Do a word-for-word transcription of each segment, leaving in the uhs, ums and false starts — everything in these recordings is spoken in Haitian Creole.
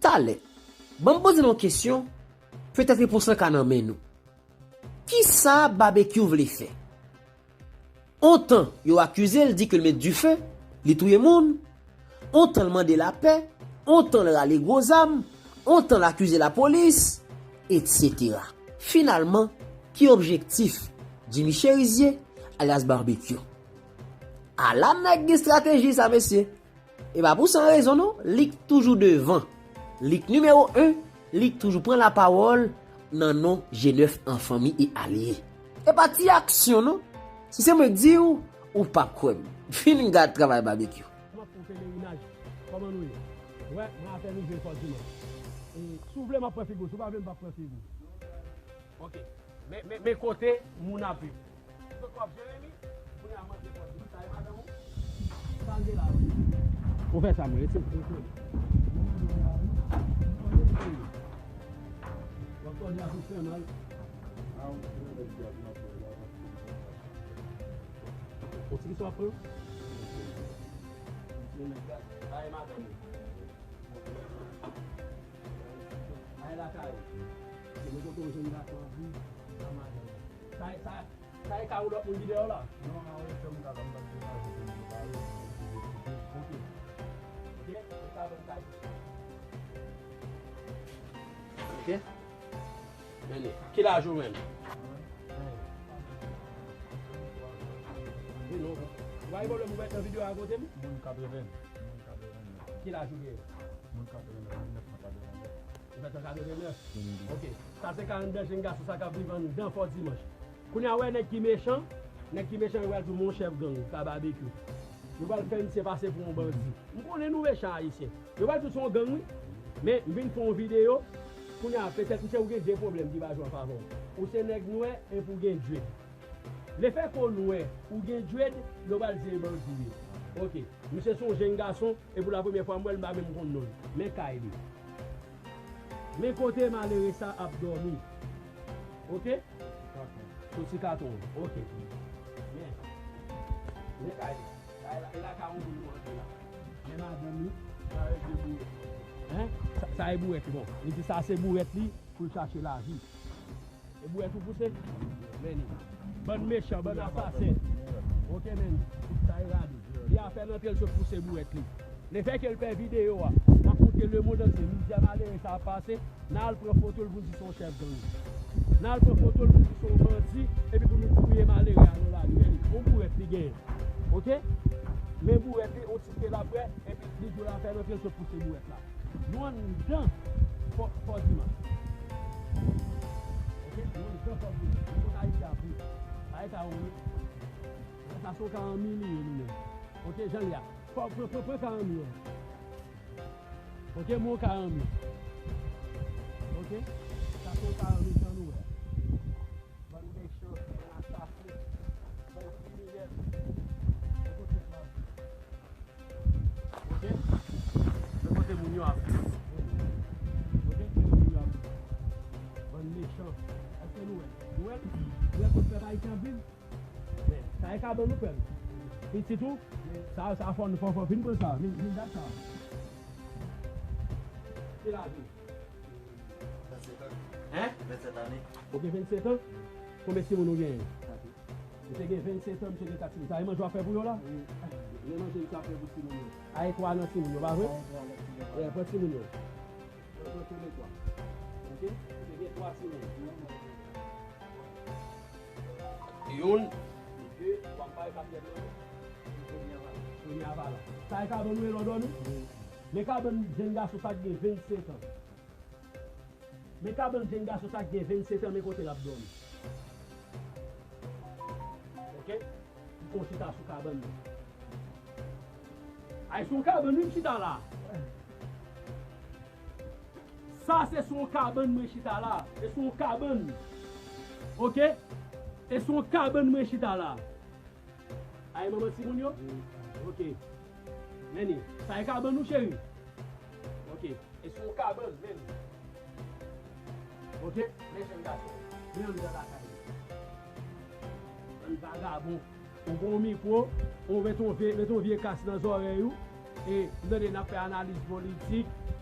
Talè, ban m poze nou yon kesyon, petèt repons lan ka nan men nou. Kisa Babekyou vle fè? On tan, yo akize l, di ke l met dife, li touye moun. On tan, l mande lapè. On tan, l rale gwo zam. On tan, l akize lapolis, etsetera. Finalman, ki objektif Jimmy Chérizier, alyas Babekyou? Ala nèg gen estrateji sa, mesye! E pa pou san rezon non, li k toujou devan. Li k nimewo en, li k toujou pran lapawòl nan non G nèf an fanmi e alye. E pa ti aksyon non. Si se mwen k di w, ou p ap kwè m. Vin gad travay Babekyou. M ap fè yon pelerinaj. Kòman nou ye? Wè, mwen ap fè rive Fò Dimanch. E, si w vle, m ap pran figi w. Si w pa vle, m p ap pran figi w. Ok. Men, men, men kote moun ap viv. Sot w ap jere li, kounye a manje kòd li. Sa e madanm ou? Sa l gen la wi. Ou fè sa, mwen, eti. W ap kòde a pou fè mal. Ou ti ki sa w ap pran? Sa e madanm ou. Ay lakay ou. Se mwen kote yon jèn gason ap viv nan madanm. Sa, sa, sa e ka yon lòt moun ki dèyè w la? Non, a wè, fè m ka ban m bat de la, se moun ki pa yo. Ok. Ok, se sa ban m kay. Ok. Men, ki laj ou menm? Wi, non. Ou pa gen pwoblèm, ou mèt nan videyo a kote m? Moun katreven. Moun katreven. Ki laj ou gen? Moun katreven, mil nèf san katreven. Ou fèt an katreven nèf? Ok. Sa se karannde jèn gason sa k ap viv anndan Fò Dimanch. Kounye a, wè nèg ki mechan, nèg ki mechan yo pral di w, mon chèf gang, sa Babekyou. Yo pral fè misye pase pou yon bandi. M konnen nou mechan Ayisyen. Yo pral di w se yon gang, wi. Men, m vin fè yon videyo. Kounye a, petèt, misye, ou gen de pwoblèm ki pa jwe an favè w. Ou se nèg nwè epi w gen dread. Lefètke w nwè, ou gen dread, yo pral di se bandi w ye. Ok. Misye se yon jèn gason, e pou la premyè fwa m wè l, m pa menm konn non l. Men kay li. Men kote malere sa ap dòmi. Ok? Soti katon. Ok. Men. Men kay li. Kay la, e la ka yon moun antre la. Men madanm li. Hein? Sa, sa e bourèt li. Bon, li di sa se bourèt li pou l chache lavi. E bourèt ou pouse? Men li. Bann mechan, bann asasen. Ok, men. Sa e rale. Li a fè l antre l sot pouse bourèt li. Lefètke l fè videyo a, m ap montre lemonn antye mizè malere sa ap pase, n a al pran foto l pou n di se yon chèf gang. N a al pran foto l pou n di se yon bandi, epi pou nou touye malere a nan lari. Men li, yon bourèt li genyen. Ok? Men bourèt li, yon ti ke l ap bwè, epi li di w l a fè l antre l sot pouse bourèt la. Nou anndan Fò, Fò Dimanch. Ok? Nou anndan Fò Dimanch. Nou kot Ayiti ap viv. Ayiti a ou ye. Sa se yon ka anmi li ye nou menm. Ok, jan l ye a. Fò, pran, pran, pran ka anmi an. Ok, mwen ka anmi. Ok? Sa se yon ka anmi jan nou wè. Bann mechan, bann asasen, bann kriminèl. Ekoute sa. Ok? Men kote moun yo ap viv. Ok? Kote moun yo ap viv. Bann mechan. Èske nou wè? Nou wè? Nou wè kot pèp ayisyen ap viv? Men, sa e kabann ou, frè m. Pitit ou? Sa, sa fò, fò, fò, vin pran sa. Vin, vin gad sa. Ki laj ou? Vennsèt an. Hein? Vennsèt ane. Ou gen vennsèt an? Konbyen timoun ou genyen? Kat. Misye gen vennsèt an, misye gen kat timoun. Sa e manje w ap fè pou yo la? Wi. Men manje misye ap fè pou timoun yo. A e twa nan timoun yo, pa vre? A e twa nan timoun yo. Pran timoun yo. Pran, pran timoun yo twa. Ok? Misye gen twa timoun. Youn, de, w ap bay katriyèm nan. Premye a pa la. Sa e kabann ou ye lè w dòmi? Wi. Men kabann jèn gason sa k gen vennsèt an. Men kabann jèn gason sa k gen vennsèt an, men kote l ap dòmi. Ok? Ou chita sou kabann nan. Ay, sou yon kabann, wi, m chita la. Sa se sou yon kabann mwen chita la. E sou yon kabann. Ok? E sou yon kabann mwen chita la. Ay, manman timoun yo? Ok. Men li. Sa e kabann ou, cheri? Ok. E sou yon kabann, men li. Ok? Men jèn gason. Men anndan lakay li. Bann vagabon. Ou gen yon mikwo, ou met yon vye, met yon vye kas nan zòrèy ou, e m tande n ap fè analiz politik,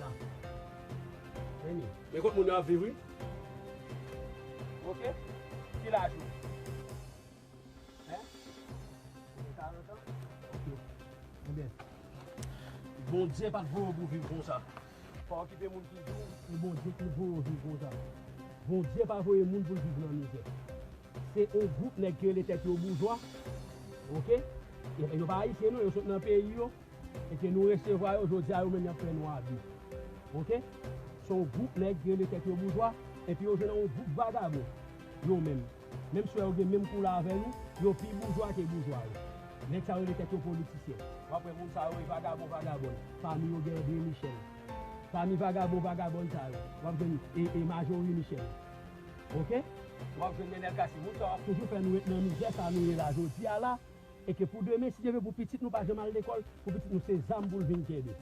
la. Vini. Men kot moun yo ap viv, wi. Ok? Ki laj ou? Hein? Ou gen karant an? Ok. Ebyen, Bondye pa t voye w pou w viv konsa. Pa okipe moun ki di w, e Bondye ki voye w viv konsa. Bondye pa voye moun pou l viv nan mizè. Se yon gwoup nèg ki rele tèt yo boujwa, ok? E yo pa ayisyen non, yo sot nan peyi yo, e ke nou resevwa yo, jodi a yo menm y ap fè nou abi. Ok? Se yon gwoup nèg ki rele tèt yo boujwa, epi yo jwenn yon gwoup vagabon, yo menm. Menm si yo gen menm koulè avè nou, yo pi boujwa ke boujwa yo. Nèg sa yo rele tèt yo politisyen. W ap wè moun sa yo e vagabon, vagabòn. Pami yo gen André Michel. Pami vagabon, vagabòn sa yo, w ap jwenn e, e Marjorie Michel. Ok? W ap jwenn Nenel Cassy. Moun sa yo ap toujou fè nou ret nan mizè sa nou ye la jodi a la. E ke pou demen, si Dye vle, pou pitit nou pa janm al lekòl, pou pitit nou se zam pou l vin kenbe.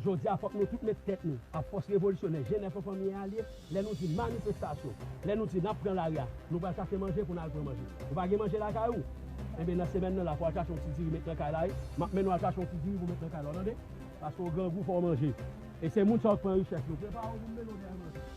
Jodi a, fòk nou tout met tèt nou, ak fòs revolisyonè, G nèf an Fanmi Alye, lè nou di manifestasyon, lè nou di n ap pran lari a, nou pral chache manje pou n al pran manje. Ou pa gen manje lakay ou? Enben, nan semèn nan la, pou al chache yon ti diri met nan kay la, wi. M ap mennen w al chache yon ti diri pou met nan kay la, w tande? Paske w grangou, fò w manje. E se moun sa yo k pran richès nou. Prepare w pou m mennen w dèyè manje.